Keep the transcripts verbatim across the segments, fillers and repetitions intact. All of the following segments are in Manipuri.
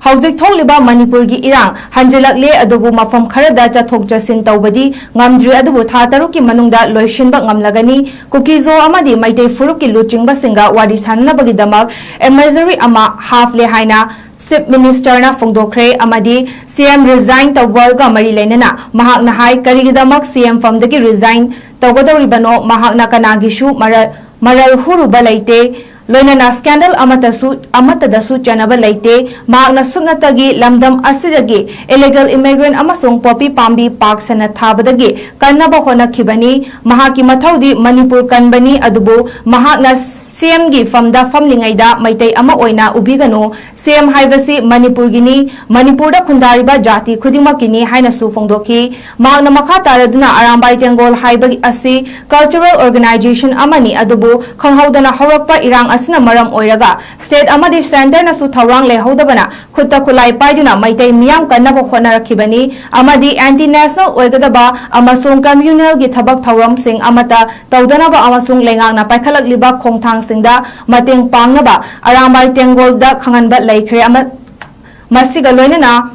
ꯍꯧꯖꯤꯛ ꯊꯣꯛꯂꯤꯕ ꯃꯅꯤꯄꯨꯔꯒꯤ ꯏꯔꯥꯡ ꯍꯟꯖꯤꯜꯂꯛꯂꯦ, ꯑꯗꯨꯕꯨ ꯃꯐꯝ ꯈꯔꯗ ꯆꯠꯊꯣꯛ ꯆꯠꯁꯤꯟ ꯇꯧꯕꯗꯤ ꯉꯝꯗ꯭ꯔꯤ, ꯑꯗꯨꯕꯨ ꯊꯥ ꯇꯔꯨꯛꯀꯤ ꯃꯅꯨꯡꯗ ꯂꯣꯏꯁꯤꯟꯕ ꯉꯝꯂꯒꯅꯤ꯫ ꯀꯨꯀꯤꯖꯣ ꯑꯃꯗꯤ ꯃꯩꯇꯩ ꯐꯨꯔꯨꯞꯀꯤ ꯂꯨꯆꯤꯡꯕꯁꯤꯡꯒ ꯋꯥꯔꯤ ꯁꯥꯟꯅꯅꯕꯒꯤꯗꯃꯛ advisory ꯑꯃ ꯍꯥꯞꯂꯦ ꯍꯥꯏꯅ Chief Minister ꯅ ꯐꯣꯡꯗꯣꯛꯈ꯭ꯔꯦ, ꯑꯃꯗꯤ C M resign ꯇꯧꯕꯒ ꯃꯔꯤ ꯂꯩꯅꯅ ꯃꯍꯥꯛꯅ ꯍꯥꯏ, ꯀꯔꯤꯒꯤꯗꯃꯛ C M ꯐꯝꯗꯒꯤ resign ꯇꯧꯒꯗꯧꯔꯤꯕꯅꯣ? ꯃꯍꯥꯛꯅ ꯀꯅꯥꯒꯤꯁꯨ ꯃꯔ-, ꯃꯔꯜ ꯍꯨꯔꯨꯕ ꯂꯩꯇꯦ, ꯂꯣꯏꯅꯅ scandal ꯑꯃꯠꯇꯁꯨ, ꯑꯃꯠꯇꯗꯁꯨ ꯆꯦꯟꯅꯕ ꯂꯩꯇꯦ꯫ ꯃꯍꯥꯛꯅ ꯁꯨꯞꯅꯇꯒꯤ ꯂꯝꯗꯝ ꯑꯁꯤꯗꯒꯤ illegal immigrant ꯑꯃꯁꯨꯡ poppy ꯄꯥꯝꯕꯤ ꯄꯥꯛ ꯁꯟꯅ ꯊꯥꯕꯗꯒꯤ ꯀꯟꯅꯕ ꯍꯣꯠꯅꯈꯤꯕꯅꯤ꯫ ꯃꯍꯥꯛꯀꯤ ꯃꯊꯧꯗꯤ ꯃꯅꯤꯄꯨꯔ ꯀꯟꯕꯅꯤ, ꯑꯗꯨꯕꯨ ꯃꯍꯥꯛꯅ C M ꯒꯤ ꯐꯝꯗ ꯐꯝꯂꯤꯉꯩꯗ ꯃꯩꯇꯩ ꯑꯃ ꯑꯣꯏꯅ ꯎꯕꯤꯒꯅꯨ꯫ C M ꯍꯥꯏꯕꯁꯤ ꯃꯅꯤꯄꯨꯔꯒꯤꯅꯤ, ꯃꯅꯤꯄꯨꯔꯗ ꯈꯨꯟꯗꯥꯔꯤꯕ ꯖꯥꯇꯤ ꯈꯨꯗꯤꯡꯃꯛꯀꯤꯅꯤ ꯍꯥꯏꯅꯁꯨ ꯐꯣꯡꯗꯣꯛꯈꯤ꯫ ꯃꯍꯥꯛꯅ ꯃꯈꯥ ꯇꯥꯔꯗꯨꯅ ꯑꯔꯥꯝꯕꯥꯏ ꯇꯦꯡꯒꯣꯜ ꯍꯥꯏꯕ ꯑꯁꯤ cultural organization ꯑꯃꯅꯤ, ꯑꯗꯨꯕꯨ ꯈꯪꯍꯧꯗꯅ ꯍꯧꯔꯛꯄ ꯏꯔꯥꯡ ꯑꯁꯤꯅ ꯃꯔꯝ ꯑꯣꯏꯔꯒ state ꯑꯃꯗꯤ centre ꯅꯁꯨ ꯊꯧꯔꯥꯡ ꯂꯩꯍꯧꯗꯕꯅ ꯈꯨꯠꯇ ꯈꯨꯠꯂꯥꯏ ꯄꯥꯏꯗꯨꯅ ꯃꯩꯇꯩ ꯃꯤꯌꯥꯝ ꯀꯟꯅꯕ ꯍꯣꯠꯅꯔꯛꯈꯤꯕꯅꯤ ꯑꯃꯗꯤ anti national ꯑꯣꯏꯒꯗꯕ ꯑꯃꯁꯨꯡ communal ꯒꯤ ꯊꯕꯛ ꯊꯧꯔꯝꯁꯤꯡ ꯑꯃꯠꯇ ꯇꯧꯗꯅꯕ ꯑꯃꯁꯨꯡ ꯂꯩꯉꯥꯛꯅ ꯄꯥꯏꯈꯠꯂꯛꯂꯤꯕ ꯈꯣꯡꯊꯥꯡꯁꯤꯡꯗ ꯃꯇꯦꯡ ꯄꯥꯡꯅꯕ ꯑꯔꯥꯝꯕꯥꯏ ꯇꯦꯡꯒꯣꯜꯗ ꯈꯪꯍꯟꯕ ꯂꯩꯈ꯭ꯔꯦ꯫ ꯑꯃ-, ꯃꯁꯤꯒ ꯂꯣꯏꯅꯅ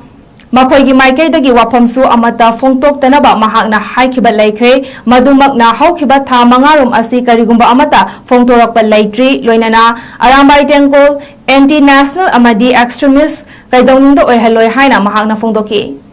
ꯃꯈꯣꯏꯒꯤ ꯃꯥꯏꯀꯩꯗꯒꯤ ꯋꯥꯐꯝꯁꯨ ꯑꯃꯠꯇ ꯐꯣꯡꯗꯣꯛꯇꯅꯕ ꯃꯍꯥꯛꯅ ꯍꯥꯏꯈꯤꯕ ꯂꯩꯈ꯭ꯔꯦ꯫ ꯃꯗꯨꯃꯛꯅ ꯍꯧꯈꯤꯕ ꯊꯥ ꯃꯉꯥꯔꯣꯝ ꯑꯁꯤ ꯀꯔꯤꯒꯨꯝꯕ ꯑꯃꯠꯇ ꯐꯣꯡꯗꯣꯔꯛꯄ ꯂꯩꯇ꯭ꯔꯤ꯫ ꯂꯣꯏꯅꯅ ꯑꯔꯥꯝꯕꯥꯏ ꯇꯦꯡꯒꯣꯜ anti national ꯑꯃꯗꯤ extremist ꯀꯩꯗꯧꯅꯨꯡꯗ ꯑꯣꯏꯍꯜꯂꯣꯏ ꯍꯥꯏꯅ ꯃꯍꯥꯛꯅ ꯐꯣꯡꯗꯣꯛꯈꯤ꯫